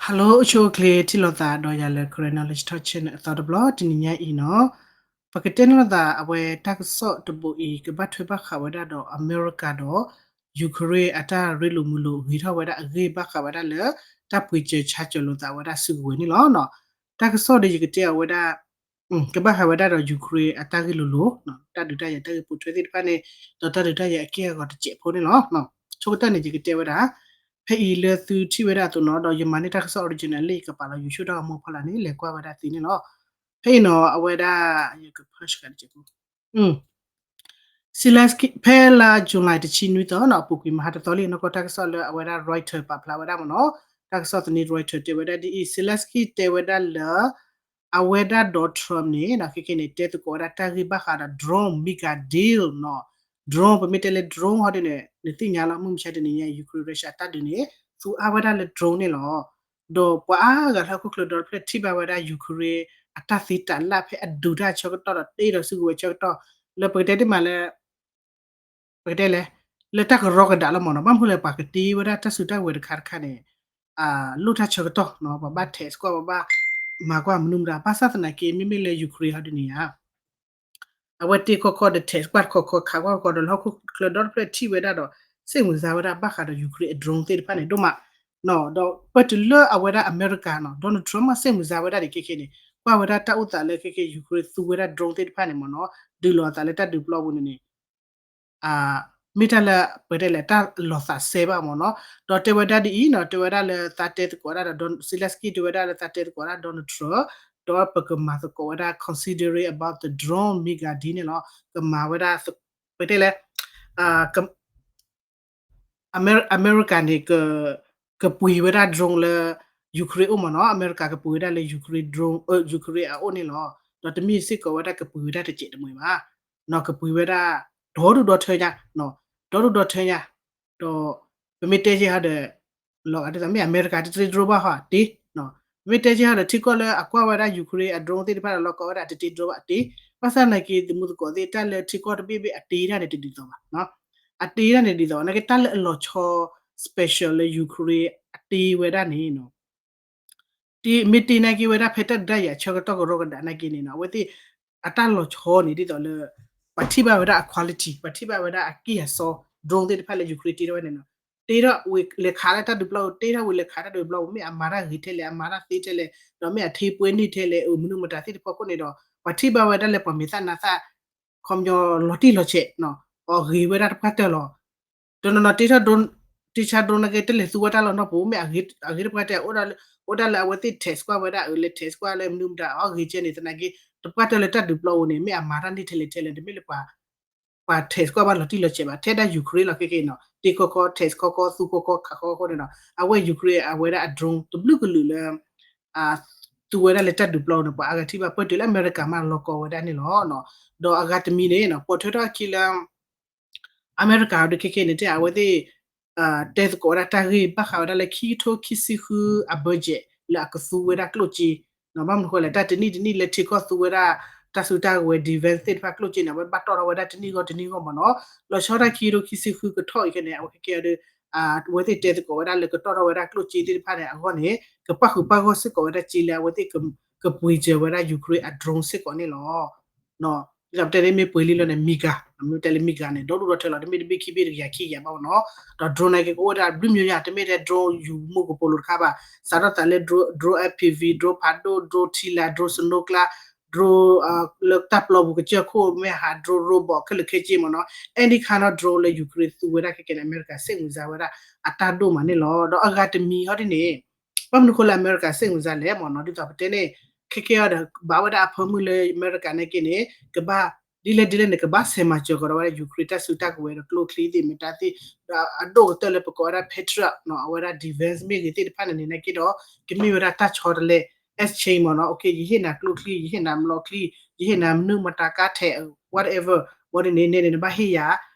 Hello အိၣ်ဆူၣ်အိၣ်ချ့ ထံၣ်လိာ်သးဒီးယၤလၢ Karen Knowledge Talk Channel အသီတဘျီ တနံၤညါအံၤနီၤ, ပကတဲန့ၢ်လိာ်သးအဝဲတၢ်ကစီၣ်တဘိအံၤ ကဘၣ်ထွဲဘၣ်ဃးဝဲဒၣ်ဒီးအမဲရကၤဒီး Ukraine အတၢ်ရ့လိာ်မုာ်လိာ်ဂ့ၤထီၣ်ဝဲဒၣ်အဂ့ၢ် ဘၣ်ဃးဝဲဒၣ်လၢ တၢ်ပှ့ၤစၢၤဆါစၢၤလိာ်သးဝဲဒၣ်စုကဝဲၤန့ၣ်လီၤ. တၢ်ကစီၣ်ဒီးယကတဲအီၤဝဲဒၣ် ကဘၣ်ဃးဝဲဒၣ်ဒီး Ukraine အတၢ်ဂ့ၢ်လိၤလိၤ, တၢ်ဒုးတၢ်ယၤတၢ်ဂ့ၢ်ပိာ်ထွဲသ့ၣ်တဖၣ်န့ၣ်, ဒီးတၢ်ဒုးတၢ်ယၤအက့ၢ်အဂီၤတစဲးဖိန့ၣ်လီၤ. ဆိကတၢၢ်န့ၣ် ယကတဲဝဲဒၣ် ဖဲအံၤလၢသုထံၣ်ဝဲဒၣ်အသိးနီၤ ဒီးယမၤန့ၢ်တၢ်ကစီၣ် original လၢယကပာ်လီၤ YouTube တၢ်ဂီၤမူအဖီလာ်န့ၣ် လဲၤကွၢ်ဝဲဒၣ်သ့န့ၣ်လီၤ. ဖဲအံၤနီၤ အဝဲဒၣ် ယက push ကဒီးစဲးဖိ Zelensky ဖဲလါ July တဆံနွံသီနီၤ အပူၤကွံာ်မဟါတသီလံ နီၢ်ကီၢ်တၢ်ကစီၣ်လၢအဝဲဒၣ် Reuters ပာ်ဖျါဝဲဒၣ်မ့ၢ်နီၤ, တၢ်ကစီၣ်သန့ Reuters တဲဝဲဒၣ်ဒ်အံၤ Zelensky တဲဝဲဒၣ်လၢ အဝဲဒၣ်ဒီး Trump န့ၣ် ခဲကနံၣ်န့ၣ် တဲသကိးဝဲဒၣ်တၢ်ဂ့ၢ်ဘၣ်ဃးဒီး drone mega deal နီၤ, drone ပမ့ၢ်တဲလၢ drone ဟီဒ်န့ၣ် နသ့ၣ်ညါလီၤ မုၢ်မဆါတနံၤညါ Ukraine Russia တၢ်ဒုးန့ၣ် သူအါဝဲဒၣ်လၢ drone န့ၣ်လီၤ. ဒီးပှၤအါဂၤလၢဟီၣ်ခိၣ်ချၢဒီတဖျၢၣ်ထံၣ်ဘၣ်ဝဲဒၣ် Ukraine အတၢ်သ့တၢ်လၢ်ဖဲအဒုးတၢ်ဆၢကတီၢ်ဒီးတ့ဒီးစုကဝဲၤဆၢကတီၢ် လၢပကတဲတ့ၢ်မးလၢ ပကတဲလဲၣ် လၢတၢ်ကရီကဒးလီၤမ့ၢ်နီၤ, ဘၣ်မနုၤလဲၣ် ပှၤကတ့ဝဲဒၣ်တၢ်စုတၢ်ကဝဲၤတခါတခါန့ၣ် လိၣ်တၢ်ဆၢကတီၢ်နီၤ, ပှၤဘၣ် test ကွၢ် ပှၤဘၣ်မၤကွၢ်မနုၤမတၤ ဘၣ်ဆၣ်သနာ်က့ မ့မ့ၢ်လၢ Ukraine ဟီဒ်န့ၣ်ဧါ အဝဲတ့ခီခီဒီး test ကွၢ်တခီခီ ခးကွၢ်ခီခီဒီး လၢဟီၣ်ခိၣ်ချၢဒီတဖျၢၣ်ထံၣ်ဝဲဒၣ်ဒီး စ့ၣ်မုာ်စါဝဲဒၣ်ဘၣ်ဃးဒီး Ukraine အ drone သ့ၣ်တဖၣ်န့ၣ် ဒိၣ်မး ဒီးပတုၤလၢအဝဲဒၣ်အမဲရကၤနီၤ Donald Trump မ့ၢ်စ့ၣ်မုာ်စါဝဲဒၣ်န့ၣ် ခဲကနံၣ်န့ၣ် ကွၢ်ဝဲဒၣ်တၢ်အိၣ်သးလၢခဲကနံၣ် Ukraine သူဝဲဒၣ် drone သ့ၣ်တဖၣ်န့ၣ်မ့ၢ်နီၤ ဒုးလီၤအသးလၢတၢ်ဒုးပျီပူၤန့ၣ်န့ၣ် မ့ၢ်တၢ်လၢ ပတဲလဲၣ် တၢ်လီၤသးစဲဘၣ်မ့ၢ်နီၤ, ဒီးတဲဝဲဒၣ်ဒ်အံၤနီၤ တဲဝဲဒၣ်လၢသးတဲသကိးဝဲဒၣ်ဒီး Zelensky တဲဝဲဒၣ်လၢသးတဲသကိးဝဲဒၣ် Donald Trump ဒီးပကမၤသကိးဝဲဒၣ် considering about the drone mega deal န့ၣ်လီၤ. ကမၤဝဲဒၣ် ပတဲလဲၣ် အမဲရကၤန့ၣ် ကပှ့ၤဝဲဒၣ် drone လၢ Ukraine အိၣ်မ့ၢ်နီၤ, အမဲရကၤကပှ့ၤဝဲဒၣ်လၢ Ukraine drone, Ukraine အအိၣ်န့ၣ်လီၤ. ဒီးတမ့ၢ်စ့ၢ်ကီးဝဲဒၣ်ကပှ့ၤဝဲဒၣ်တစဲးတမှဲၤဘၣ်, နီၤ ကပှ့ၤဝဲဒၣ် ဒီဒူၣ်ဒီထၢညါ, ဒီဒူၣ်ဒီထၢညါ, ဒီး ပမ့ၢ်တဲက့ၤဟီဒီး လီၤဂာ်ဒ်သိးမ့ၢ်အမဲရကၤတတ့ drone ဘၣ်ဟီ တ့, ပမ့ၢ်တဲက့ၤဟီဒီး ထံကီၢ်လၢအကွၢ်ဝဲဒၣ် Ukraine အ drone သ့ၣ်တဖၣ်ဒီး လီၤကီဝဲဒၣ်တတ့ drone ဘၣ်တ့, ဘၣ်ဆၣ်သနာ်က့ သမူသကိးသ့ၣ် တၢ်လၢထံကီၢ်တဘ့ၣ်ဘ့ၣ်အတ့တၢ်န့ၣ်တဒ်သိးဘၣ်, အတ့တၢ်န့ၣ်ဒ်သိး နာ်က့တၢ်လၢအလီၤဆီ special လၢ Ukraine အတ့ဝဲဒၣ်န့ၣ် တ့ မ့ၢ်တ့နာ်က့ဝဲဒၣ်ဖဲတၢ်ဒုးတၢ်ယၤဆၢကတီၢ်ကရီကဒးနာ်က့န့ၣ်နီၤ အဝဲသ့ၣ် အတၢ်လီၤဆီန့ၣ် ဒ်သိးလၢ ပှၤထံၣ်ဘၣ်ဝဲဒၣ်အ quality ပှၤထံၣ်ဘၣ်ဝဲဒၣ်အက့ၢ်အစီ drone သ့ၣ်တဖၣ်လၢ Ukraine တ့ထီၣ်ဝဲန့ၣ်နီၤ တ့ထီၣ်ဝံၤလဲၤခးလၢတၢ်ဒုးပျီပူၤ တ့ထီၣ်ဝံၤလဲၤခးတၢ်ဒုးပျီပူၤ မ့ၢ်အမၤတၢ်ဂ့ၤထဲလဲၣ် အမၤတၢ်သ့ထဲလဲၣ် ဒီးမ့ၢ်အထ့ပှဲၤန့ၢ်ထဲလဲၣ် အမနုၤမတၤသ့ၣ်တဖၣ်ခိၣ်န့ၣ်ဒီး ပှၤထံၣ်ဘၣ်ဝဲဒၣ်လၢပှၤမဲာ်သၣ်နါသၣ် ခီပညီလီၤတံၢ်လီၤဆဲး အီၤဂ့ၤဝဲဒၣ်တပှၢ်တၢၢ်လီၤ. တနီၤနီၤတ့ထီၣ် drone တ့ဆါ drone နာ်က့ တလဲၤသူဝဲတၢ်လီၢ်နီၢ်ပူၤ မ့ၢ်အဂ့ၤတပှၢ်တၢၢ် အိၣ်ဒၣ်လၢအဝဲသ့ၣ် test ကွၢ်ဝဲဒၣ် အလဲၤ test ကွၢ်လၢမနုၤမတၤ အီၤဂ့ၤကဲန့ၣ် သနာ်က့ တပှၢ်တၢၢ်လၢတၢ်ဒုးပျီပူၤန့ၣ် မ့ၢ်အမၤတၢ်န့ၢ်ထဲလဲၣ်ထဲလဲၣ် တမ့ၢ်လၢပှၤ ပှၤ test ကွၢ်ဘၣ်လီၤတံၢ်လီၤဆဲးဘၣ် ထဲဒၣ် Ukraine လီၤခဲကနံၣ်နီၤ တ့ခီခီ test ခီခီ သူခီခီ ခးခီခီန့ၣ်နီၤ အဝဲ Ukraine အဝဲဒၣ်အ drone တဘျုးကလုာ်လၢ သူဝဲဒၣ်လၢတၢ်ဒုးပျီပူၤန့ၣ် ပှၤအါဂၤထံၣ်ဘၣ် ပၢၢ်တုၤလၢအမဲရကၤမးလီၤကီဝဲဒၣ်န့ၣ်လီၤ. ဒီးအဂၤတမံၤန့ၣ် ပိာ်ထွဲထီၣ်အခံလၢ အမဲရကၤဒီးခဲကနံၣ်န့ၣ် တဲအဝဲသ့ၣ် တဲသကိးဝဲဒၣ်တၢ်ဂ့ၢ်ဘၣ်ဃးဝဲဒၣ်လၢခံကထိခံဆံဃုအ budget လၢအကသူဝဲဒၣ်ကျိၣ်စ့ ဘၣ်မနုၤဃိလဲၣ် တၢ်တနံၣ်တနံၣ်လၢထံကီၢ်သူဝဲဒၣ် တၢ်စုတၢ်ကဝဲၤ defense သ့ၣ်တဖၣ်ကျိၣ်စ့န့ၣ် အဝဲဘၣ်တီၣ်ထီၣ်ဝဲဒၣ်တနံၣ်ဂီၢ်တနံၣ်ဂီၢ်မ့ၢ်နီၤ လီၤဆီဒၣ်ခံကထိခံဆံဃုကထီၣ်အံၤခဲန့ၣ် အဝဲခဲကဲဒီး အဝဲသ့ၣ်တဲသကိးဝဲဒၣ်လၢကတီၢ်ထီၣ်ဝဲဒၣ်ကျိၣ်စ့သ့ၣ်တဖၣ်န့ၣ် အဂီၢ်န့ၣ် ကပၣ်ဃုာ်ပၣ်ဂီၢ်စ့ၢ်ကီးဝဲဒၣ်စ့လၢအဝဲသ့ၣ် ကပှ့ၤစၢၤဝဲဒၣ် Ukraine အ drone စ့ၢ်ကီးန့ၣ်လီၤ. ဒ်သိးပတဲန့ၣ်မ့ၢ်ပှ့ၤလံလီၤန့ၣ် mega မ့ၢ်တဲလၢ mega န့ၣ် ဒီဒူၣ်ဒီထၢလီၤ တမ့ၢ်တဘ့ၣ်ခံဘ့ၣ်တကယၤခံကယၤဘၣ်မ့ၢ်နီၤ ဒီး drone နာ်က့ကအိၣ်ဝဲဒၣ်ဘျုးမျိုးမျိုး တမ့ၢ်ထဲ drone ယူၤမူကပိာ်လိၤတခါဘၣ် စးထီၣ်သးလၢ drone, drone FPV, drone ဖးဒိၣ် drone ထံလာ် drone စနိကျါ drone လၢတၢ်ပျီပူၤကစၢၢ်ခိၣ် မ့ၢ်ဟး drone robot ခဲလၢာ်ခဲဆ့မ့ၢ်နီၤ any kind of drone လၢ Ukraine သူဝဲဒၣ်ခဲကနံၣ်န့ၣ် အမဲရကၤစ့ၣ်မုာ်စါဝဲဒၣ် အတၢ်ဒိၣ်မးန့ၣ်လီၤ. ဒီးအဂၤတမံၤဟီဒ်န့ၣ် ဘၣ်မနုၤဃိလၢအမဲရကၤစ့ၣ်မုာ်စါလဲၣ်မ့ၢ်နီၤ ဒ်သိးပတဲန့ၣ် ခဲကဲအီၤဒီး ဘၣ်ဝဲဒၣ်အဖၢမုၢ်လၢ အမဲရကၤနာ်က့န့ၣ် ကဘၣ် ဒ်လဲၣ်ဒ်လဲၣ်န့ၣ် ကဘၣ်ဆဲးမၤစၢၤကဒီးဝဲဒၣ် Ukraine တၢ်စုတၢ်ကဝဲၤဒီးကျိချံသ့ၣ်မတၤသ့ၣ် ဒီးအဒိၣ်ကတၢၢ်လၢပကိးဝဲဒၣ် Patriot နီၤ အဝဲဒၣ် defense မ့ၢ်ဂ့ၤသ့ၣ်တဖၣ်န့ၣ်န့ၣ် နာ်က့ဒီး ကမ့ၢ်ဝဲဒၣ်တၢ်ဆီတလဲ exchange မ့ၢ်နီၤ ယဟ့ၣ်နၤကျိချံ ယဟ့ၣ်နၤမလီချံ ယဟ့ၣ်နၤမနုၤမတၤကါထဲး whatever ဝံၤဒ်န့ၣ်န့ၣ်န့ၣ် နဘၣ်ဟ့ၣ်ယၤ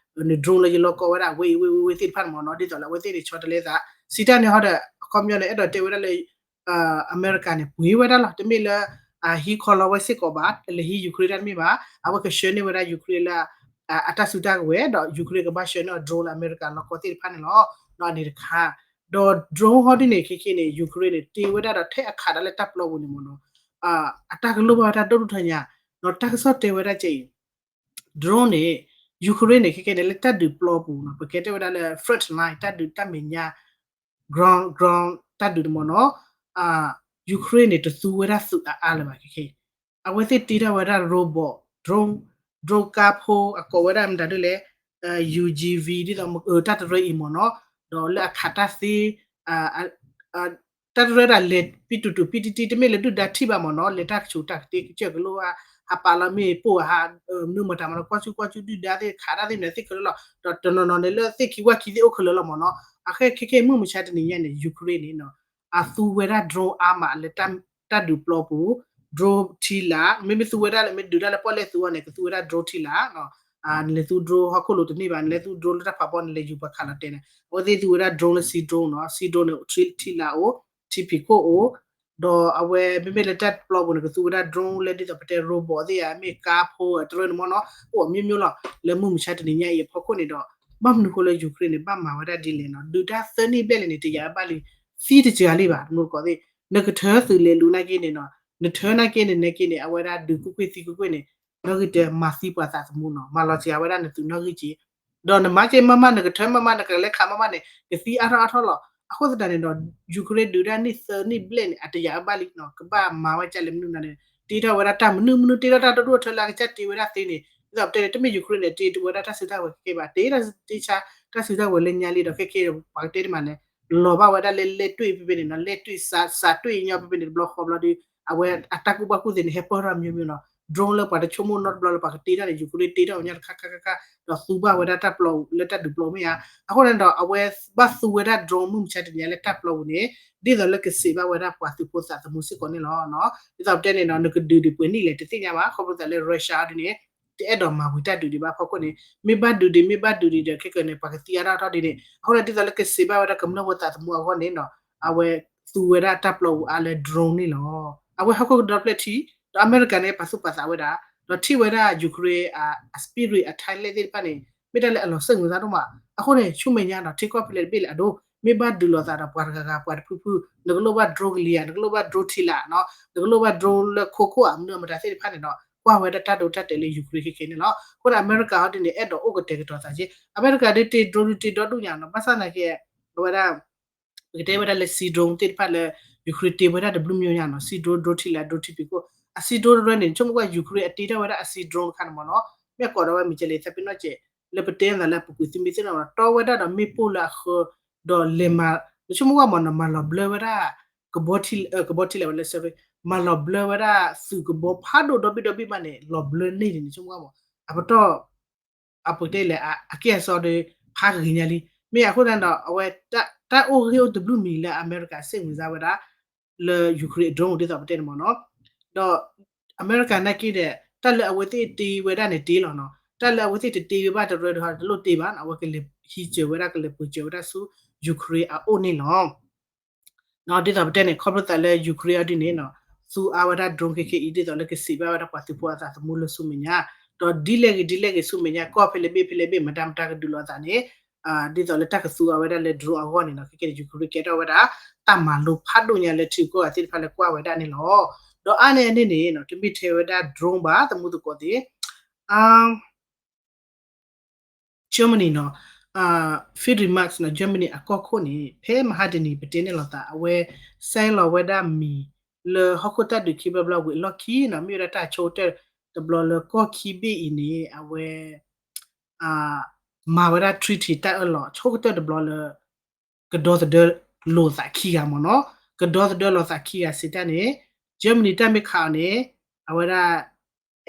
န drone လၢယလီၢ်ကီဝဲဒၣ် ဝဲအံၤဝဲဝဲဝဲသ့ၣ်တဖၣ်န့ၣ်မ့ၢ်နီၤ ဒ်သိးလၢအဝဲသ့ၣ်န့ၣ်ဆီတလဲသး စံးတၢ်န့ၣ်ဟီဒီး အခီပညီန့ၣ် အဲၣ်ဒိးတဲဝဲဒၣ်လၢ အမဲရကၤန့ၣ် ပှ့ၤဝဲဒၣ်လီၤ တမ့ၢ်လၢ အဟံးခီလီၤဝဲစ့ၢ်ကီးဘၣ် လဲၤဟံး Ukraine တၢ်တမ့ၢ်ဘၣ် အဝဲကဆှၢန့ၢ်ဝဲဒၣ် Ukraine လၢ အတၢ်စုတၢ်ကဝဲၤ ဒီး Ukraine ကဘၣ်ဆှၢန့ၢ်အီၤ drone လၢအမဲရကၤလီၢ်ကီသ့ၣ်တဖၣ်န့ၣ်လီၤ. ဒီးအန့ၣ်တခါ ဒီး drone ဟီဒ်န့ၣ် ခဲခဲန့ၣ် Ukraine န့ၣ် တ့ဝဲဒၣ်ဒီးထဲအခးဒၣ်လၢတၢ်ပျီပူၤန့ၣ်မ့ၢ်နီၤ, အတၢ်ကလိၣ်ဘၣ်ဝဲတၢ်ဒိၣ်ဒိၣ်ထီညါ, ဒီးတၢ်ကစီၣ်တဲဝဲဒၣ်ကဲအံၤ drone န့ၣ် Ukraine န့ၣ် ခဲခဲန့ၣ် လၢတၢ်ဒုးပျီပူၤနီၤ ပကဲတဲဝဲဒၣ်လၢ front line တၢ်ဒုးတၢ်မဲာ်ညါ ground ground တၢ်ဒုးန့ၣ်မ့ၢ်နီၤ, Ukraine န့ၣ် တသူဝဲဒၣ်သုးအါအါလၢၤဘၣ်ခဲခဲ, အဝဲသ့ၣ်တ့ထီၣ်ဝဲဒၣ် robot drone, drone ကါဖိ အကိးဝဲဒၣ်မတၤဒ်လဲၣ် UGV ဒ်သိး တၢ်တရၢအံၤမ့ၢ်နီၤ, ဒီးလၢအခးတၢ်သ့ တၢ်တရၢဒၣ်လဲၤပံတူာ်တူာ်ပံတံတံ တမ့ၢ်လၢဒုၣ်ဒါထံၣ်ဘၣ်မ့ၢ်နီၤ, လဲၤတၢ်ကဆူးတၢ်ကတ့ကစၢၢ်ကလိ ဟးပာ်လီၤမ့ၣ်ပိၢ်ဟး မနုၤမတၤမ့ၢ်နီၤ ကွၢ်ဆူၣ်ကွၢ်ဆူၣ်ဒုၣ်ဒါသ့ၣ်ခးတၢ်သ့ၣ်မနုၤသ့ၣ်ခဲလၢာ်လီၤ, ဒီးတနီၤနီၤန့ၣ်လၢသ့ၣ်ခံဝၣ်ခံသ့ၣ်အိၣ်ခဲလၢာ်လီၤမ့ၢ်နီၤ, အခဲခဲမုၢ်မဆါတနံၤညါန့ၣ် Ukraine န့ၣ် အသူဝဲဒၣ် drone အါမးလၢ တၢ်ဒုးပျီပူၤ, drone ထံလာ်, မ့မ့ၢ်သူဝဲဒၣ်လၢမ့ၢ်ဒုးတၢ်လၢပီၣ်လဲၣ်သူအီၤန့ၣ် ကသူဝဲဒၣ် drone ထံလာ်, နလဲၤသူ drone ဟီၣ်ခိၣ်လိၤတန့ၢ်ဘၣ်, နလဲၤသူ drone လၢတၢ်ဖးဘီန့ၣ် လဲၤယူၤပှၤခးလီၤတဲာ်န့ၣ် အဝဲသ့ၣ်သူဝဲဒၣ် drone လၢ sea drone နီၤ, sea drone န့ၣ် ထံလာ်အိၣ်, ထံဖံးခိၣ်အိၣ်, ဒီးအဝဲမ့မ့ၢ်လၢတၢ်ပျီပူၤန့ၣ် ကသူဝဲဒၣ် drone လၢဒ်သိးပတဲ robot သ့ၣ်ဧါ, မ့ၢ်ကါဖိတရၢန့ၣ်မ့ၢ်နီၤ, အိၣ်အမျိုးမျိုးလီၤ. လၢမုၢ်မဆါတနံၤညါအံၤအဖီခိၣ်န့ၣ်ဒီး ဘၣ်မနုၤဃိလၢ Ukraine န့ၣ် ဘၣ်မၤဝဲဒၣ်ဒ်လဲၣ်နီၤ, ဒုးတၢ်သၢနံၣ်ဘျဲၣ်လံန့ၣ် တယာ်ဘၣ်လံ သံတစှၤလံဘၣ် တမူတကိးသ့ၣ်, နကထၢသုးလဲၤလူၤနာ်က့န့ၣ်နီၤ, နထၢနာ်က့န့ၣ် နာ်က့န့ၣ် အဝဲဒၣ်ဒုးကွ့ၢ်ကွ့ၢ်သံကွ့ၢ်ကွ့ၢ်န့ၣ် နီၣ်ဂံၢ်တၢ မၤသံပှၤသးသမူနီၤ, မၤလီၤစှၤဝဲဒၣ်နသုးနီၣ်ဂံၢ်က့ ဒီးနမၤက့မးမး နကထၢမးမး နကလဲၤခးမးမးန့ၣ် ကသံအါထီၣ်အါထီၣ်လီၤ. အဃိသတးန့ၣ်ဒီး Ukraine ဒုးဒၣ်န့ၢ်သၢနံၣ်ဘျဲၣ်န့ၣ် အတယာ်အဘၣ်လံနီၤ, ကဘၣ်မၤဝဲကလဲၣ်မနုၤနၤန့ၣ် တ့ထီၣ်ဝဲဒၣ်တၢ်မနုၤမနုၤ တ့ထီၣ်တၢ်ဒိၣ်ဒိၣ်ထၢလၢအကစၢ်တ့ဝဲဒၣ်သ့န့ၣ် ဒ်သိးပတဲန့ၣ် တမ့ၢ် Ukraine န့ၣ် တ့ဝဲဒၣ်တၢ်စုတၢ်ဝဲၤခဲခဲဘၣ်, တ့တ့ဆါတၢ်စုတၢ်ဝဲၤလၢညါလံဒီး ခဲခဲပှၤကတဲတမးလဲၣ် လီၤဘၣ်ဝဲဒၣ်လၢလဲၢ်တွ့ၣ်ဖဲဖဲန့ၣ်နီၤ, လဲၢ်တွ့ၣ်စးတွ့ၣ်ညီဖဲဖဲန့ၣ် တဘျီဃီဘျီဒီး အဝဲအတၢ်ကူၣ်ဘၣ်ကူၣ်သ့န့ၣ် ဟဲပၢၢ်ထီၣ်မျိုးမျိုးနီၤ, drone လၢပှၤတဆိကမိၣ်နီတဘျီလၢပှၤကတ့တၢ်န့ၣ် Ukraine တ့ထီၣ်ဝဲညါတခါခါခါခါ ဒီးသူဘၣ်ဝဲဒၣ်တၢ်ပျီလၢတၢ်ဒုးပျီမ့ၢ်ဧါ, အဃိန့ၣ်ဒီး အဝဲဘၣ်သူဝဲဒၣ် drone မုၢ်မဆါတနံၤလၢတၢ်ပျီပူၤန့ၣ် ဒ်သိးလၢကစံးဘၣ်ဝဲဒၣ်ပှၤသုးဖိသးသမူစ့ၢ်ကီးန့ၣ်လီၤ. ဒ်သိးပတဲန့ၣ်နီၤ နကဒုးဒံးပှဲၤနံၣ်လဲၣ်တသ့ၣ်ညါဘၣ်, ခီဖျိသးလၢ Russia ဒ်န့ၣ် တအဲၣ်ဒိးမၤဝံၤတၢ်ဒုးဒံးဘၣ်အဖီခိၣ်န့ၣ် မ့ၢ်ဘၣ်ဒုးဒံး မ့ၢ်ဘၣ်ဒုးဒံးဒီး ခဲကနံၣ်န့ၣ် ပှၤကသံအါထီၣ်ထီၣ်ဒ်န့ၣ် အဃိန့ၣ် ဒ်သိးလၢကစံးဘၣ်ဝဲဒၣ်ကမျၢၢ်ဖိသးသမူအဂီၢ်န့ၣ်နီၤ အဝဲသူဝဲဒၣ်တၢ်ပျီပူၤအါလၢ drone န့ၣ်လီၤ. အဝဲဟီၣ်ခိၣ်ကဒီဖျၢၣ်ထံ ဒီးအမဲရကၤန့ၣ် ပာ်သူၣ်ပာ်သးဝဲဒၣ် ဒီးထံၣ်ဝဲဒၣ် Ukraine အ spirit အ talent သ့ၣ်တဖၣ်န့ၣ် မ့ၢ်တၢ်လၢအလီၤစၢၣ်မုာ်သးဒိၣ်မး, အဃိန့ၣ် ဆူမဲာ်ညါနီၤ ထံကီၢ်ဖဲလဲၣ်တဘ့ၣ်လဲၣ်အဒိ မ့ၢ်ဘၣ်ဒုးလိာ်သးဒီးပှၤတဂၤဂၤ ပှၤတဖုဖု နကလိၣ်ဘၣ် drone ကလံၤဧါ, နကလိၣ်ဘၣ် drone ထံလာ်နီၤ, နကလိၣ်ဘၣ် drone လၢခိခိၣ်ဧါ မနုၤမတၤသ့ၣ်တဖၣ်န့ၣ်ဒီး ကွၢ်ဝဲဒၣ်တၢ်ဒိတၢ်တဲာ်လၢ Ukraine ခဲခဲန့ၣ်လီၤ. အဃိန့ၣ် အမဲရကၤဟီဒ်န့ၣ် အဲၣ်ဒိးအိၣ်ကတဲာ်ကတီၤသးက့ အမဲရကၤဒ်တ့ drone ဒ်တ့ဒီဒူၣ်ညါနီၤ, ဘၣ်ဆၣ်သနာ်က့ အဝဲဒၣ် ပကတဲဝဲဒၣ်လၢ sea drone သ့ၣ်တဖၣ်လၢ Ukraine တ့ဝဲဒၣ်တဘျုးမံၤညါနီၤ, sea drone, drone ထံလာ်, drone ထံဖံးခိၣ်, အ sea drone တရၢန့ၣ် ဆိကမိၣ်ကွၢ် Ukraine အတ့ထီၣ်ဝဲဒၣ်အ sea drone တခါန့ၣ်မ့ၢ်နီၤ, မ့ၢ်အကိးဒီးဝဲမ့ၢ်ကဲလဲၣ် သးပ့ၤနီၣ်စဲး လၢပတဲနၤလၢအပူၤကွံာ်သုမ့ၢ်သ့ၣ်နီၣ်နီၤ တီဝဲဒၣ်ဒီးမ့ၣ်ပိၢ်လၢအဃၢ ဒီးလဲၤမၤ နဆိကမိၣ်ကွၢ်မ့ၢ်နီၤ မၤလီၤဘျၢဝဲဒၣ် ကဘီထံ ကဘီထံလာ်ဝဲလၢ surface မၤလီၤဘျၢဝဲဒၣ်သုးကဘီဖးဒိၣ်ဒီဘ့ၣ်ဒီဘ့ၣ်မးန့ၣ် လီၤဘျၢန့ၢ်န့ၣ် နဆိကမိၣ်ကွၢ်မ့ၢ် အပတီၢ် အပူၤတဲလဲၣ် အကဲအစီဒီး ဖးဂ့ၤညါလံ. မ့ၢ်အဃိသတးဒီး အဝဲ တၢ်အိၣ်ဂ့ၢ်အိၣ်တဘျုးမံၤလၢအမဲရကၤစ့ၣ်မုာ်စါဝဲဒၣ် လၢ Ukraine drone ဒ်သိးပတဲန့ၣ်မ့ၢ်နီၤ. ဒီးအမဲရကၤနာ်က့ဒီး တၢ်လၢအဝဲသ့ၣ်တ့ဝဲဒၣ်န့ၣ်တ့လီၤနီၤ. တၢ်လၢအဝဲသ့ၣ်တတ့ဝဲဘၣ်တရၢဒီး တလိၣ်တ့ဘၣ်နီၤ. အဝဲကလဲၤဟံးစၢၤဝဲဒၣ် ကလဲၤပၢၤစၢၤဝဲဒၣ်ဆူ Ukraine အအိၣ်န့ၣ်လီၤ. ဒ်သိးပတဲန့ၣ် ခီဖျိသးလၢ Ukraine အီၤဒ်န့ၣ်နီၤ သူအါဝဲဒၣ် drone ခဲခဲအံၤ ဒ်သိးလၢကစံးဘၣ်ဝဲဒၣ်ပှၤသုးဖိအသးသမူလၢဆူမဲာ်ညါ ဒီးဒ်လဲၣ်ဂ့ၤဒ်လဲၣ်ဂ့ၤဆူမဲာ်ညါ ကီၢ်ဖဲလဲၣ်ဘ့ၣ်ဖဲလဲၣ်ဘ့ၣ် မတၤမတၤကဒုးလိာ်အသးန့ၣ် ဒ်သိးလၢတၢ်ကသူအါဝဲဒၣ်လၢ drone အဂီၢ်န့ၣ်နီၤ ခဲခဲန့ၣ် Ukraine ကဲထီၣ်ဝဲဒၣ် တၢ်မၤလိဖးဒိၣ်ညါလၢထံကီၢ်ဂၤသ့ၣ်တဖၣ်လၢကွၢ်ဝဲဒၣ်န့ၣ်လီၤ. ဒီးအါန့ၢ်အန့ၣ်န့ၣ်နီၤ တမ့ၢ်ထဲဝဲဒၣ် drone ဘၣ် သမူသကိးသ့ၣ် Germany နီၤ Friedrich Merz နီၤ Germany အကီၢ်ခိၣ်န့ၣ် ဖဲမဟါတနံၤ ပတဲန့ၢ်လိာ်သး အဝဲ sign လီၤဝဲဒၣ်မံၤ လၢဟီၣ်ခိၣ်တၢ်ဒုးခံဘျီဘျီဝံၤအလီၢ်ခံနီၤ မ့ၢ်ဝဲဒၣ်တၢ်ဆိကတၢၢ်တဘျီလၢကီၢ်ခံဘ့ၣ်အံၤန့ၣ် အဝဲ မၤဝဲဒၣ် treaty တၢ်အၢၣ်လီၤ ဆိကတၢၢ်တဘျီလၢ ကဒီသဒၢလိာ်သးခံဂၤမ့ၢ်နီၤ ကဒီသဒၢလိာ်သးခံဂၤစံးတၢ်န့ၣ် Germany တၢ်မ့ၢ်ခးအီၤန့ၣ် အဝဲဒၣ်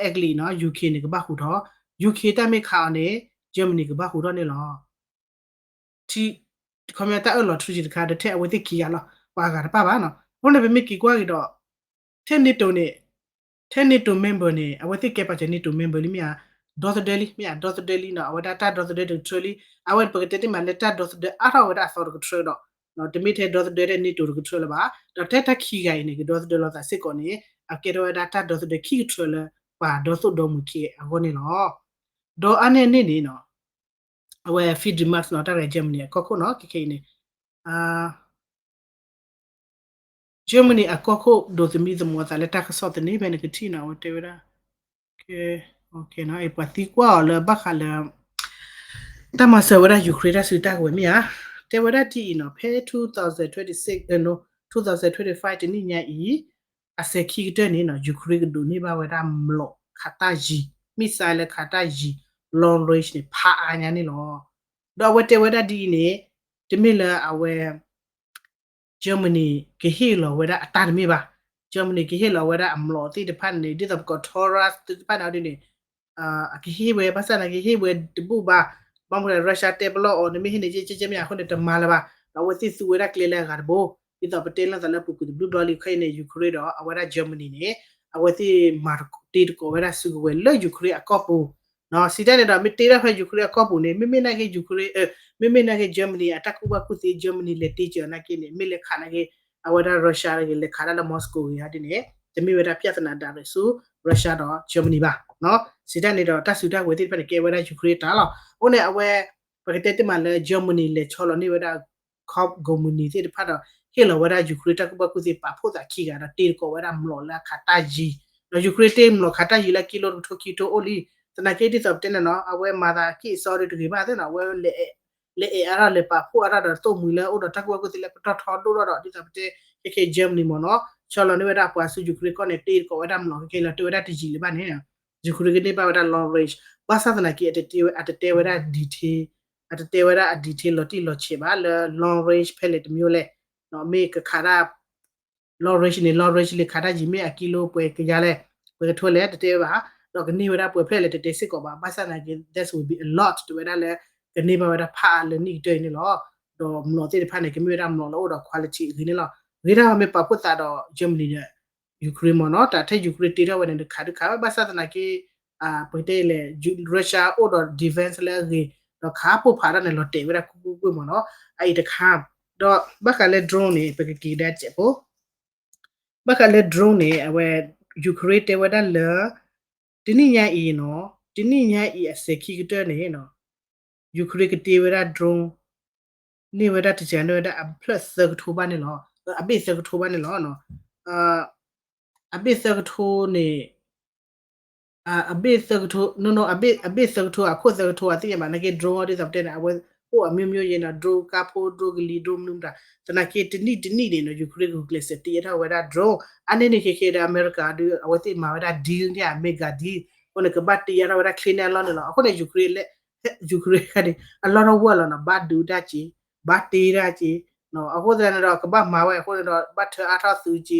Italy နီၤ UK န့ၣ် ကဘၣ်ဟူးထီၣ် UK တၢ်မ့ၢ်ခးအီၤန့ၣ် Germany ကဘၣ်ဟူးထီၣ်န့ၣ်လီၤ. ခီပညီတၢ်အၢၣ်လီၤ treaty တခါဒီးထဲအဝဲသ့ၣ်ခံဂၤလီၤ ပှၤဂၤတပၣ်ဘၣ်နီၤ အဃိန့ၣ် ပမ့ၢ်က့ၤကွၢ်က့ၤဒီး ထဲ NATO န့ၣ် ထဲ NATO member န့ၣ် အဝဲသ့ၣ်ကဲပာ်စၢၤ NATO member လံမ့ၢ်ဧါ ဒီသဒၢလံ မ့ၢ်ဧါ ဒီသဒၢလံနီၤ အဝဲဒၣ်တၢ်ဒီသဒၢတကထြၢလံ အဝဲပကတဲတ့ၢ်မးလၢတၢ်ဒီသဒၢအါထီၣ်ဝဲဒၣ်အသီတကထြၢဒီး တမ့ၢ်ထဲဒီသဒၢထဲ NATO တကထြၢလၢၤဘၣ် ဒီးထဲတၢ်ခံဂၤအံၤန့ၣ် ကဒီသဒၢလိာ်သးစ့ၢ်ကီးန့ၣ် အကဲထီၣ်ဝဲဒၣ်တၢ်ဒီသဒၢခံကထြၢလၢ ပှၤဒီသိၣ်ဒီမှံၤခံအဂီၢ်န့ၣ်လီၤ. ဒီးအါန့ၢ်န့ၣ်န့ၣ်နီၤ အဝဲ Friedrich Merz နီၤ တၢ်ရဲၣ် Germany အကီၢ်ခိၣ်နီၤ ခဲခဲအံၤန့ၣ် Germany အကီၢ်ခိၣ်ဒိးသမံသမိးအသးလၢတၢ်ကစီၣ်သန့ ဖဲနကထံၣ်နီၤ အဝဲတဲဝဲဒၣ် ပှၤသံကွၢ်အီၤလၢဘၣ်ဃးလၢ တၢ်မၤစၢၤဝဲဒၣ် Ukraine တၢ်စုတၢ်ကဝဲၤမ့ၢ်ဧါ, တဲဝဲဒၣ်ဒ်အံၤနီၤ ဖဲ two thousand twenty-six, no, two thousand twenty-five တနံၣ်ညါအံၤ အစဲၤခံကတၢၢ်န့ၣ်နီၤ Ukraine ကဒိးန့ၢ်ဘၣ်ဝဲဒၣ်မျိာ်ခးတၢ်ယံၤ missile လၢခးတၢ်ယံၤ long range န့ၣ် ဖးအါညါန့ၣ်လီၤ. ဒီးအဝဲတဲဝဲဒၣ်ဒ်အံၤန့ၣ် တမ့ၢ်လၢအဝဲ Germany ကဟ့ၣ်လီၤဝဲဒၣ်အတၢ်တမ့ၢ်ဘၣ်. Germany ကဟ့ၣ်လီၤဝဲဒၣ်အမျိာ်သ့ၣ်တဖၣ်န့ၣ် ဒ်သိးပကိး Taurus သ့ၣ်တဖၣ်န့ၣ်ဒ်န့ၣ် အကဟ့ၣ်ဝဲ ဘၣ်ဆၣ်သနာ်က့ဟ့ၣ်ဝဲတဘူၣ်ဘၣ်. ဘၣ်မနုၤလဲၣ် Russia တဲပလီၢ်အီၤ နမ့ၢ်ဟ့ၣ်န့ၣ် ကဲကဲမ့ၢ်အဃိန့ၣ် တမၤလၢၤဘၣ်. ဒီးအဝဲသ့ၣ်သူဝဲဒၣ်ကျဲလၢအဂၤတဘိ ဒ်သိးပတဲလီၤသးလၢပူၤကွံာ်တဘျုးဘျီလံ ခဲအံၤန့ၣ် Ukraine ဒီးအဝဲဒၣ် Germany န့ၣ် အဝဲသ့ၣ်မၤတ့တကိးဝဲဒၣ်စုကဝဲၤလၢ Ukraine အကီၢ်ပူၤ စံးတၢ်န့ၣ်ဒီး မ့ၢ်တ့ထီၣ်ဖဲ Ukraine အကီၢ်ပူၤန့ၣ် မ့မ့ၢ်နာ်က့ Ukraine, မ့မ့ၢ်နာ်က့ Germany အတၢ်ကူၣ်ဘၣ်ကူၣ်သ့ Germany လဲၤတ့စၢၤနာ်က့န့ၣ် မ့ၢ်လဲၤခးနာ်က့ အဝဲဒၣ် Russia ဂ့ၤ လဲၤခးဒၣ်လၢ Moscow ဂ့ၤ ဟဲဒ်န့ၣ် တမ့ၢ်ဝဲဒၣ် ပြဿနာ direct ဆူ Russia ဒီး Germany ဘၣ်. စံးတၢ်န့ၣ်ဒီး တၢ်စုတၢ်ကဝဲၤသ့ၣ်တဖၣ်န့ၣ် ကဲဝဲဒၣ် Ukraine တၢ်လီၤ. အဃိန့ၣ် အဝဲ ပကတဲတ့ၢ်မးလၢ Germany လဲၤဆီလီၤန့ၢ်ဝဲဒၣ် company သ့ၣ်တဖၣ်ဒီး ဟ့ၣ်လီၤဝဲဒၣ် Ukraine တၢ်ကူၣ်ဘၣ်ကူၣ်သ့ ပာ်ဖှိၣ်သးခံဂၤဒီး တ့တကိးဝဲဒၣ်မျိာ်လၢအခးတၢ်ယံၤ ဒီး Ukraine တ့မျိာ်ခးတၢ်ယံၤလၢကံလိတကထိခံကထိအိၣ်လံ. သနာ်က့ဒ်သိးပတဲန့ၣ်နီၤ အဝဲမၤသးက့ၣ်အစီဒ်တဂ့ၤဘၣ်သ့ၣ်နီၤ အဝဲ လဲၤအဲၣ်အါထီၣ်လဲၤပာ်ဖှိၣ်အါထီၣ်ဒီး သိၣ်မှံၤလၢအိၣ်ဒီးတၢ်ကူၣ်ဘၣ်ကူၣ်သ့လၢပတီၢ်ထီဒိၣ်ထီၣ်ဒီး ဒ်သိးပတဲ ခဲခဲ Germany မ့ၢ်နီၤ ဆီလီၤန့ၢ်ဝဲဒၣ်ပှၤဆူ Ukraine ကီၢ်န့ၣ် တ့တကိးဝဲဒၣ်မျိာ်ခဲခဲလၢာ် တဲဝဲဒၣ်တယံာ်လၢၤဘၣ်န့ၣ် Ukraine ကန့ၢ်ဘၣ်ဝဲဒၣ် long range ဘၣ်ဆၣ်သနာ်က့ အတတဲဝဲဒၣ် detail အတတဲဝဲဒၣ်အ detail လီၤတံၢ်လီၤဆဲးဘၣ်လၢ long range ဖဲလဲၣ်တမံၤလဲၣ် မ့ၢ်ကခးဒၣ် long range န့ၣ် long range လၢခးတၢ်ယံၤမ့ၢ်အကံလိပှဲၤကယၤလဲၣ် ပှဲၤကထိလဲၣ် တတဲဝဲဘၣ် ဒီးကန့ၢ်ဝဲဒၣ်ပှဲၤဖျၢၣ်လဲၣ်တတဲစ့ၢ်ကီးဘၣ် ဘၣ်ဆၣ်သနာ်က့ that will be a lot တဲဝဲဒၣ်လၢ ကန့ၢ်ဘၣ်ဝဲဒၣ်ဖးအါလၢနံၣ်ကတၢၢ်အံၤန့ၣ်လီၤ. ဒီးမျိာ်သ့ၣ်တဖၣ်န့ၣ် ကမ့ၢ်ဝဲဒၣ်မျိာ်လၢအိၣ်ဒီး quality အဂ့ၤန့ၣ်လီၤ. ဂ့ၤဒၣ်မ့ၢ်ပာ်ဖှိၣ်သးဒီး Germany ဒီး Ukraine မ့ၢ်နီၤ တၢ်ထဲ Ukraine တ့ထီၣ်ဝဲန့ၣ် တခးဒုခးဝဲ ဘၣ်ဆၣ်သနာ်က့ ပကတဲလဲၣ် Russia အိၣ်ဒီး defense လၢအဂ့ၤ ဒီးခးပိၢ်ဖးဒၣ်န့ၣ် လီၤတဲာ်ဝဲဒၣ်ကွ့ၢ်ကွ့ၢ်ကွ့ၢ်မ့ၢ်နီၤ အအံၤတခါ ဒီးဘၣ်ဃးလၢ drone န့ၣ် ပကက့ၤကဒါစဲးဖိ ဘၣ်ဃးလၢ drone န့ၣ် အဝဲ Ukraine တဲဝဲဒၣ်လၢ တနံၣ်ညါအံၤနီၤ တနံၣ်ညါအံၤအစဲးခံကတၢၢ်န့ၣ် Ukraine ကတ့ဝဲဒၣ် drone န့ၢ်ဝဲဒၣ်တစဲးန့ၢ်ဝဲဒၣ်အဖျၢၣ်သၢကထိဘၣ်န့ၣ်လီၤ. အဘ့ၣ်သၢကထိဘၣ်န့ၣ်လီၤ. အဘ့ၣ်သၢကထိန့ၣ် အဘ့ၣ်သၢကထိ အဘ့ၣ်သၢကထိအခိၣ်သၢကထိအသ့ၣ်ညါဘၣ် နာ်က့ drone ဒ်သိးပတဲန့ၣ် အဝဲအိၣ်အမျိုးမျိုးယဲနီၤ drone ကါဖိ drone ကလံၤ drone မနုၤမတၤ သနာ်က့တနံၣ်တနံၣ်န့ၣ်နီၤ Ukraine ကဂုာ်ကျဲးစၢးတ့အါထီၣ်ဝဲဒၣ် drone အါန့ၢ်န့ၣ်ခဲခဲဒီး အမဲရကၤဒီး အဝဲသ့ၣ်မၤဝဲဒၣ် deal န့ၣ် အမဲရကၤ deal အဃိန့ၣ် ကဘၣ်တ့အါထီၣ်ဝဲဒၣ် clear န့ၣ်အလီၢ်န့ၣ်လီၤ. အဃိန့ၣ် Ukraine လၢ Ukraine ခါန့ၣ် အလီၢ်ထီၣ်ဝဲလီၤနီၤ ဘၣ်ဒုးတၢ်က့ၤ ဘၣ်တ့တၢ်က့ၤ အဃိသတးန့ၣ်ဒီး ကဘၣ်မၤဝဲအဃိန့ၣ်ဒီး ဘၣ်ထၢအါထီၣ်သုးက့ၤ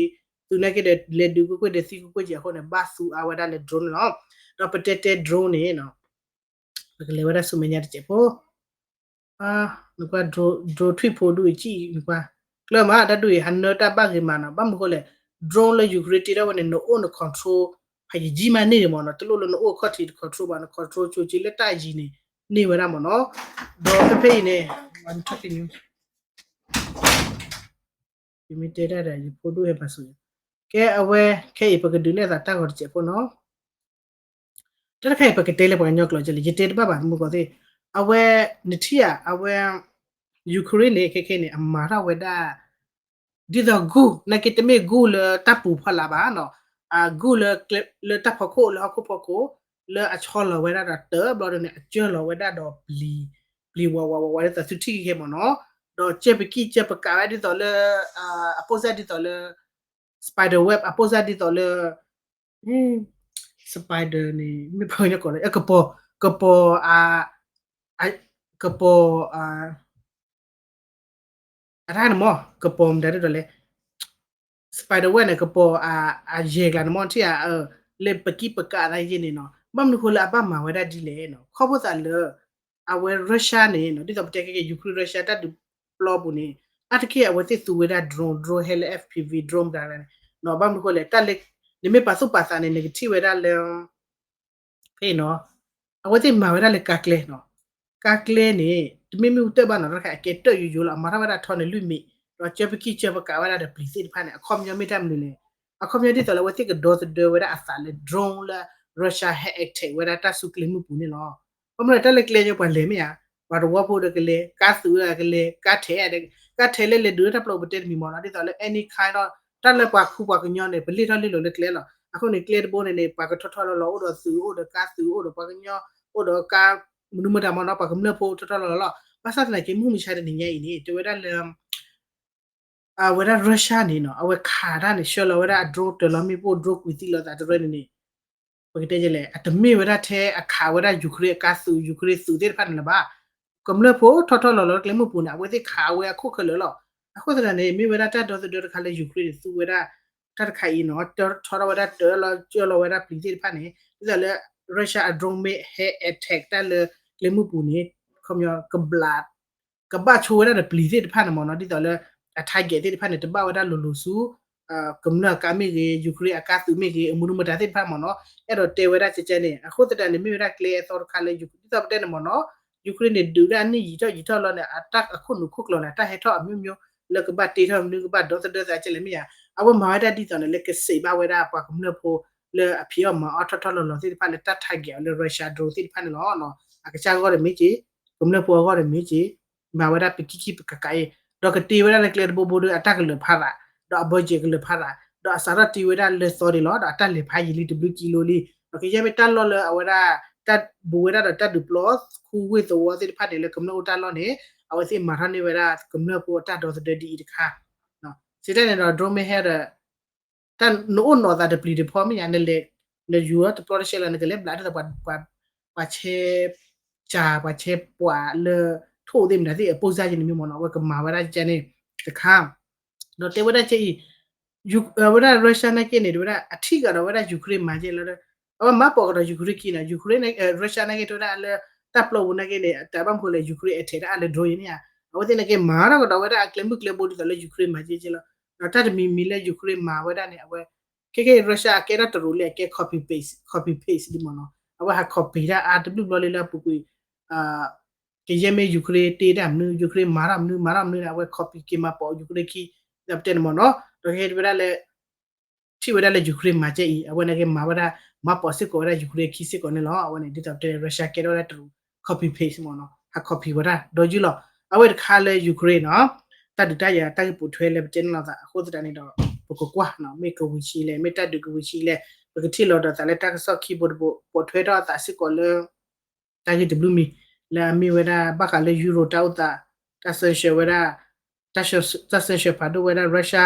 သုးနာ်က့ဒီး လဲၤဒုးကွ့ၢ်ကွ့ၢ်ဒီးသံကွ့ၢ်ကွ့ၢ်က့ၤအဃိန့ၣ် ဘၣ်သူအါဝဲဒၣ်လၢ drone န့ၣ်လီၤ. ဒီးပတဲတဲ drone န့ၣ် ပကလဲၤဝဲဒၣ်ဆူမဲာ်ညါတစဲးဖိ နကွၢ် drone ထွံၣ်ဖိဒူၣ်အံၤကံၣ်နကွၢ် ကျၢၢ်မး တၢ်ဒူၣ်အံၤ ဟးနၢတၢ်ဘၣ်ဂ့ၤမးနီၤ ဘၣ်မနုၤဃိလဲၣ် drone လၢ Ukraine တ့ထီၣ်ဝဲန့ၣ် နအိၣ်န control ဖးယံာ်ယံာ်မးန့ၢ်န့ၣ်မ့ၢ်နီၤ တလိၣ်လၢနအိၣ်အခီၣ်ထံးတ control ဘၣ် န control ကၠိက့ၤလၢတၢ်ယံၤန့ၣ် န့ၢ်ဝဲဒၣ်မ့ၢ်နီၤ ဒီးဖဲဖဲအံၤန့ၣ် ယမ့ၢ်တဲတၢ်ဒီး ယဖိဒိၣ်ဟဲပာ်စူၤယၤ ကဲအဝဲ ခဲအံၤပကဒုးနဲၣ်သးတၢ်ဂီၤတစဲးဖိနီၤ တၢ်တခါအံၤ ပကတဲလၢပှၤကညီကျိာ်ကဲလၢ ယတဲတဘၣ်ဘၣ် မုၢ်ကီၢ်သ့ၣ် အဝဲ နထံၣ်ဧါ အဝဲ Ukraine န့ၣ် ခဲခဲန့ၣ် အမၤထီၣ်ဝဲဒၣ် ဒ်သိး ဂုၢ် နာ်က့တမ့ၢ်ဂုၢ်လၢတၢ်ပူၤဖီလာ်ဘၣ်နီၤ အဂုၢ်လၢ လၢတၢ်ဖီခိၣ် လၢဟီၣ်ခိၣ်ဖီခိၣ် လၢအဆီလီၤဝဲဒၣ်ဒီးတၢ်ဘျီဒီးန့ၣ် အကၢၢ်လီၤဝဲဒၣ်ဒီးပျံၤ ပျံၤဝးဝးဝးဝး ဒ်သိးသုထံၣ်က့ၤခဲမ့ၢ်နီၤ ဒီးကၢၢ်ပကံၢ်ကၢၢ်ပကးဝဲဒ်သိးလၢ အပိၢ်စၢ်ဒ်သိးလၢ spider web အပိၢ်စၢ်ဒ်သိးလၢ spider န့ၣ် မ့ၢ်ပှၤကညီကိးလၢ ကပီၤ ကပီၤ ကပီၤ အတၢ်န့ၣ်မ့ၢ် ကပီၤမတၤဒ်သိးလဲၣ် spider web န့ၣ် ကပီၤ အယဲၢ်ကျါန့ၣ်မ့ၢ်ထံၣ်ဧါ လၢပကံၢ်ပကးသးယဲၢ်န့ၣ်နီၤ ဘၣ်မနုၤဃိလၢအဘၣ်မၤဝဲဒၣ်ဒ်လဲၣ်နီၤ ခီဖျိသးလၢ အဝဲ Russia န့ၣ်နီၤ ဒ်သိးပတဲခဲကဲ Ukraine Russia တၢ်ဒုးပျီပူၤန့ၣ် အါတက့ၢ်အဝဲသ့ၣ်သူဝဲဒၣ် drone drone ဟဲလၢ F P V drone မတၤလဲၣ်န့ၣ်နီၤ ဘၣ်မနုၤဃိလဲၣ် တၢ်လၢ နမ့ၢ်ပာ်သူၣ်ပာ်သးန့ၣ် နကထံၣ်ဝဲဒၣ်လၢ ဖဲအံၤနီၤ အဝဲသ့ၣ်မၤဝဲဒၣ်လၢကါကျဲနီၤ ကါကျဲန့ၣ် တမ့ၢ်မ့ၣ်အူတၢၣ်ဘၣ်နီၤ တၢ်တခါအကဲတၢၣ်ယိယိလီၤ အမၤထီၣ်ဝဲဒၣ်ထီန့ၣ်လွံၢ်မံး ဒီးကၢၢ်ပကံၢ်ကၢၢ်ပကးဝဲဒၣ်ဒီးပျံၤသ့ၣ်တဖၣ်န့ၣ် အခီပညီမ့ၢ်တၢ်မနုၤလဲၣ် အခီပညီဒ်သိးလၢအဝဲသ့ၣ်ကဒီသဒၢဝဲဒၣ်အသးလၢ drone လၢ Russia ဟဲ attack ဝဲဒၣ်တၢ်စုကျဲမုၢ်ပူၤန့ၣ်လီၤ ခီပညီတၢ်လၢကျဲညါပှၤလဲၤမ့ၢ်ဧါ ပှၤသဝီဖိဒီးကလဲၤ ကါသုးဒီးကလဲၤ ကါထဲးဒီး ကါထဲလဲၣ်လဲၣ်ဒုးလၢတၢ်ပျီပူၤပတဲတမံၤမ့ၢ်နီၤ, ဒ်သိးလၢ any kind ဒီး တၢ်လၢပှၤခူပှၤကညီန့ၣ် ပလ့ၣ်ထီၣ်လ့ၣ်လီၤလၢကျဲလီၤ. အဃိန့ၣ် ကျဲတဘိန့ၣ်န့ၣ် ပှၤကထီၣ်ထီၣ်လီၤလီၤ အိၣ်ဒီးသုး အိၣ်ဒီးကါသုး အိၣ်ဒီးပှၤကညီ အိၣ်ဒီးကါ မနုၤမတၤမ့ၢ်နီၤ ပှၤကမျၢၢ်ဖိထီၣ်ထီၣ်လီၤလီၤလီၤ. ဘၣ်ဆၣ်သနာ်က့ မုၢ်မဆါတနံၤညါအံၤန့ၣ် တဲဝဲဒၣ်လၢ အဝဲဒၣ် Russia န့ၣ်နီၤ အဝဲခးတၢ်န့ၣ် ဆှၢလီၤဝဲဒၣ်အ drone တၢၤလီၤမ့ၣ်ပိၢ် drone ကွံာ်သံလီၤသးတရၢန့ၣ်န့ၣ် ပကတဲလဲၣ် အတမ့ၢ်ဝဲဒၣ်ထဲအခးဝဲဒၣ် Ukraine အကါသုး Ukraine သုးသ့ၣ်တဖၣ်န့ၣ်လၢၤဘၣ်. ကမျၢၢ်ဖိထီၣ်ထီၣ်လီၤလီၤလၢကျဲမုၢ်ပူၤန့ၣ် အဝဲသ့ၣ်ခးဝဲအခိၣ်ခဲလၢာ်လီၤ. အဃိသတးန့ၣ် မ့ၢ်ဝဲဒၣ်တၢ်ဒီသဒၢတခါလၢ Ukraine န့ၣ် သူဝဲဒၣ် တၢ်တခါအံၤနီၤ ထီထီၣ်ဝဲဒၣ်တၢၤလီၤ ကၢလီၤဝဲဒၣ်ပျံၤသ့ၣ်တဖၣ်န့ၣ် ဒ်သိးလၢ Russia အ drone မ့ၢ်ဟဲ attack တၢ်လၢကျဲမုၢ်ပူၤန့ၣ် ခီပညီ ကဘျး ကဘၣ်ဆိဝဲဒၣ်ဒီးပျံၤသ့ၣ်တဖၣ်န့ၣ်မ့ၢ်နီၤ ဒ်သိးလၢ အ target သ့ၣ်တဖၣ်န့ၣ် တဘၣ်ဝဲဒၣ်လိၤလိၤဆူ ကမျၢၢ်အကါမ့ၢ်ဂ့ၤ Ukraine အကါသုးမ့ၢ်ဂ့ၤ အမနုၤမတၤသ့ၣ်တဖၣ်မ့ၢ်နီၤ အဲၣ်ဒိးတဲဝဲဒၣ်ကဲကဲန့ၣ် အဃိသတးန့ၣ် မ့ၢ်ဝဲဒၣ်ကျဲအသီတခါလၢ Ukraine ဒ်သိးပတဲန့ၣ်မ့ၢ်နီၤ Ukraine န့ၣ် ဒုးဒၣ်အနံၣ်ယံာ်ထီၣ်ယံာ်ထီၣ်လီၤန့ၣ် အတၢ်အခိၣ်နူာ်ခိၣ်ကျၢၤန့ၣ် အတၢ်ဟဲထီၣ်အမျိုးမျိုး လၢကဘၣ်တ့ထီၣ်မနုၤ ကဘၣ်ဒီသဒၢသးကဲလဲၣ်မ့ၢ်ဧါ အဝဲမၤဝဲဒၣ်ဒ်သိးန့ၣ် လၢကစံးဘၣ်ဝဲဒၣ်ပှၤကမျၢၢ်ဖိ လၢအဖံးအီၣ်မၤအီၣ်ထီၣ်ထီၣ်လီၤလီၤသ့ၣ်တဖၣ်လၢတၢ် target အီၤလၢ Russia drone သ့ၣ်တဖၣ်န့ၣ်လီၤ. အကစၢ်အဂီၢ်တမ့ၢ်က့ၤ ကမျၢၢ်ဖိအဂီၢ်တမ့ၢ်က့ၤ မၤဝဲဒၣ်ပကံကံပကကးအံၤ ဒီးကတ့ဝဲဒၣ်လၢကျဲတဘိဘိဒီး အတၢ်ကလၢာ်ဖးရး ဒီးအ budget ကလၢာ်ဖးရး ဒီးအစးထီၣ်တ့ဝဲဒၣ်လၢသီဒံးလီၤ ဒီးအတၢ်လဲၤဖးယံာ်လံတဘျုးကံလိလံ ဒီးကယဲၢ်မ့ၢ်တၢ်လီၢ်လၢအဝဲဒၣ် တၢ်ဘူးဝဲဒၣ်ဒီးတၢ်ဒုးပျီခူဝ့ၢ်သဝီသ့ၣ်တဖၣ်န့ၣ် လၢကမျၢၢ်အိၣ်တၢ်လီၢ်န့ၣ် အဝဲသ့ၣ်မၤထီၣ်န့ၢ်ဝဲဒၣ်ကမျၢၢ်ဖိအတၢ်ဒီသဒၢဒ်အံၤတခါ စံးတၢ်န့ၣ်ဒီး drone မ့ၢ်ဟဲဒီး တၢ်နအိၣ်နီၢ်သးတပျံၤတဖီမ့ၢ်ညါ နလဲၤ နယူၤတပျီတရှဲလီၤ နကလဲၤဘျးဒ်သိး ပှၤဆဲး ကၢ် ပှၤဆဲးပှၤလၢ ထိၣ်သ့ၣ်မတၤသ့ၣ်အပိၢ်စၢ်က့န့ၣ်မ့ၢ်မ့ၢ်နီၤ အဝဲကမၤဝဲဒၣ်ကဲန့ၣ် တခါ ဒီးတဲဝဲဒၣ်ကဲအံၤ အဝဲဒၣ် Russia နာ်က့န့ၣ် တဲဝဲဒၣ် အထံၣ်ကဒီးဝဲဒၣ် Ukraine မၤကဲလီၤ အဝဲမၤပိာ်ကဒီး Ukraine ခံနီၤ Ukraine Russia နာ်က့တဲဝဲဒၣ်လၢ တၢ်ပျီပူၤနာ်က့န့ၣ် တၢ်ဘၣ်မနုၤဃိလဲၣ် Ukraine attack ဒၣ်အါလၢ drone အံၤန့ၣ်ဧါ အဝဲသ့ၣ်နာ်က့မၤထီၣ်ကဒီးဝဲဒၣ်အကျဲမုၢ်ကျဲဘိဒ်သိးလၢ Ukraine မၤကဲကဲလီၤ ဒီးတၢ်တမံၤမံၤလၢ Ukraine မၤဝဲဒၣ်န့ၣ် အဝဲ ခဲကဲအံၤ Russia အကဲထီၣ်တရူးလၢအကဲ copy paste copy paste ဒ်မ့ၢ်နီၤ အဝဲဟး copy တၢ်အါတဘျုးဘျီလံလၢအပူၤကွံာ် ကယဲၢ်မ့ၢ် Ukraine တ့တၢ်မနုၤ Ukraine မၤထီၣ်မနုၤ မၤထီၣ်မနုၤန့ၣ် အဝဲ copy က့ၤမၤပိာ် Ukraine ခံ ဒီးပတဲန့ၣ်မ့ၢ်နီၤ ဒီးကဟဲဝဲဒၣ်လၢ ထံၣ်ဝဲဒၣ်လၢ Ukraine မၤကဲအံၤ အဝဲနာ်က့မၤဝဲဒၣ် မၤပိာ်စ့ၢ်ကီးဝဲဒၣ် Ukraine ခံစ့ၢ်ကီးန့ၣ်လီၤ အဝဲန့ၣ် ဒ်သိးပတဲ Russia ကဲထီၣ်ဝဲဒၣ်တရူး copy paste မ့ၢ်နီၤ ဟး copy ဝဲဒၣ် ဒီးယုၢ်လီၤ အဝဲတခါလၢ Ukraine နီၤ တၢ်ဒုးတၢ်ယၤတၢ်ဂ့ၢ်ပိာ်ထွဲလၢပတဲန့ၣ်လီၤသးအဃိသတးန့ၣ်ဒီး ပကကွၢ်နီၤ မ့ၢ်ကဝံၤဆံးလဲၣ် မ့ၢ်တၢ်ဒုးကဝံၤဆံးလဲၣ် ပကထံၣ်လီၤဒီးသးလၢတၢ်ကစီၣ်ခံဘိတဘိ ပိာ်ထွဲထီၣ်အသးစ့ၢ်ကီးလၢ တၢ်ဂ့ၢ်တဘျုးမံၤ လၢအမ့ၢ်ဝဲဒၣ်ဘၣ်ဃးလၢ Euro တၢ်အိၣ်သး တၢ် sanction ဝဲဒၣ် တၢ် sanction ဖးဒိၣ်ဝဲဒၣ် Russia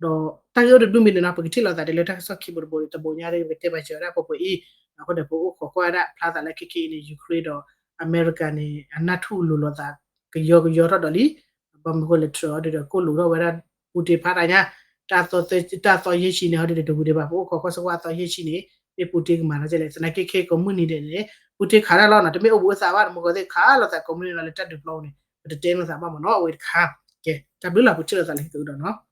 ဒီးတၢ်ဂ့ၢ်အိၣ်တဘျုးမံၤန့ၣ်နီၤ ပကထံၣ်လိာ်သးဒ်လၢတၢ်ကစီၣ်ခံဘိတဘိ တဘိညါဒီး ပကတဲပာ်စၢၤဝဲဒၣ်ပှဲၤပှဲၤအံၤ အဃိဒီးပအိၣ်ခိးကွၢ်ဝဲဒၣ်ဖျါသးလၢခဲခဲအံၤန့ၣ် Ukraine ဒီးအမဲရကၤန့ၣ် အနၢ်ထူၣ်လိၤလိာ်သး ကယီကယီထီၣ်ဒီးလံ ဘၣ်မနုၤဃိလဲၣ် Trump အီၤဒီး ကိၢ်လိာ်ထီၣ်ဝဲဒၣ် Putin ဖးတၢ်ညါ တၢ်သီယဲၢ်ဆံန့ၣ် ဟီဒ်ဒီးတဝံၤဒံးဘၣ် ပအိၣ်ခိးကွၢ်စ့ၢ်ကီးအသီယဲၢ်ဆံန့ၣ် မ့ၢ် Putin ကမၤထီၣ်ကဲလဲၣ် သနာ်က့ခဲကီးမုၢ်နံၤဒဲးန့ၣ် Putin ခးတၢ်လီၤနီၤ တမ့ၢ်အိၣ်ဘှံးအိၣ်သးဘၣ် တမူကီၢ်သ့ၣ်ခးလိာ်သးကိးမုၢ်နံၤလီၤ လၢတၢ်ဒုးပျီပူၤန့ၣ် ပတတဲလိာ်သးဘၣ်မ့ၢ်နီၤ အဝဲတခါ ကဲ တၢ်ဘျုးလီၤ ပထံၣ်လိာ်သးလၢဟံၣ်ကဒီးနီၤ